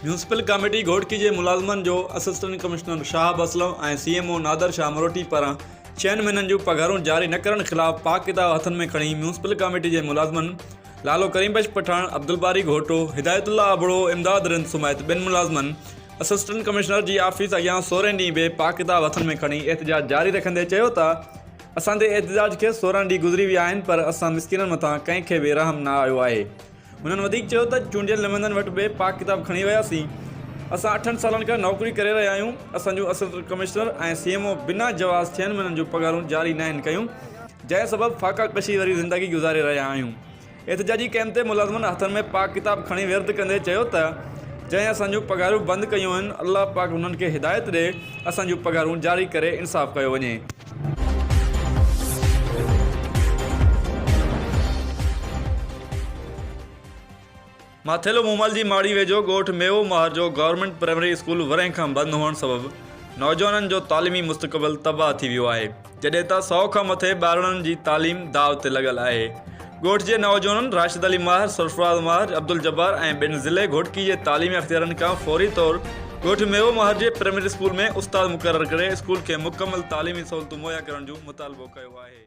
Municipal committee Ghotki جي ملازمن جو assistant commissioner Shahab Aslam ۽ C M O Nadir Shah Maroti پاران ڇهن مهينن جون پگهارون جاري نه ڪرڻ خلاف پاڪ ڪتاب هٿن ۾ کڻي ميونسپل ڪاميٽي جي ملازمن لالو ڪريم بخش پٺاڻ، عبدالباري گهوٽو، هدايت الله ابڙو، امداد رند سميت ٻين ملازمن اسسٽنٽ ڪمشنر جي آفيس اڳيان سورهين ڏينهن به پاڪ ڪتاب هٿن ۾ کڻي احتجاج جاري رکندي چيو ته اسان جي احتجاج کي 16 ڏينهن گذري ويا آهن پر اسان مسڪينن مٿان ڪنهن کي به رحم نه آيو آهي. هنن وڌيڪ چيو ته چونڊيل نمائندن وٽ به پاڪ ڪتاب کڻي وياسين، اسان اٺن سالن کان نوڪري ڪري رهيا آهيون، اسان جون assistant commissioner ۽ C M O بنا جواز ڇهن مهينن جون پگهارون جاري ناهن ڪيون، جنهن سبب فاقا ڪشي واري زندگي گذاري رهيا آهيون. احتجاجي ڪئمپ تي ملازمن هٿن ۾ پاڪ ڪتاب کڻي ورد ڪندي چيو ته جنهن اسان جون پگهارون بند ڪيون آهن الله پاڪ انهن کي هدايت ڏي اسان جون پگهارون جاري ڪري انصاف ڪيو وڃي. ماٿيلو مومل جي ماڙي ويجهو ڳوٺ ميوو مهر جو گورنمينٽ پرائمري اسڪول ورهين کان بند هئڻ سبب نوجوانن جو تعليمي مستقبل تباهه ٿي ويو آهي جڏهن ته سئو کان مٿي ٻارڙن جي تعليم داء تي لڳل آهي ڳوٺ جي نوجوانن راشد علي ماهر، سرفراز ماهر، عبدالجبار ۽ ٻين ضلعي گهوٽڪي جي تعليمي اختيارين کان فوري طور ڳوٺ ميوو مهر جي پرائمري اسڪول ۾ استاد مقرر ڪري اسڪول کي مڪمل تعليمي سهولتون مهيا ڪرڻ جو مطالبو ڪيو آهي.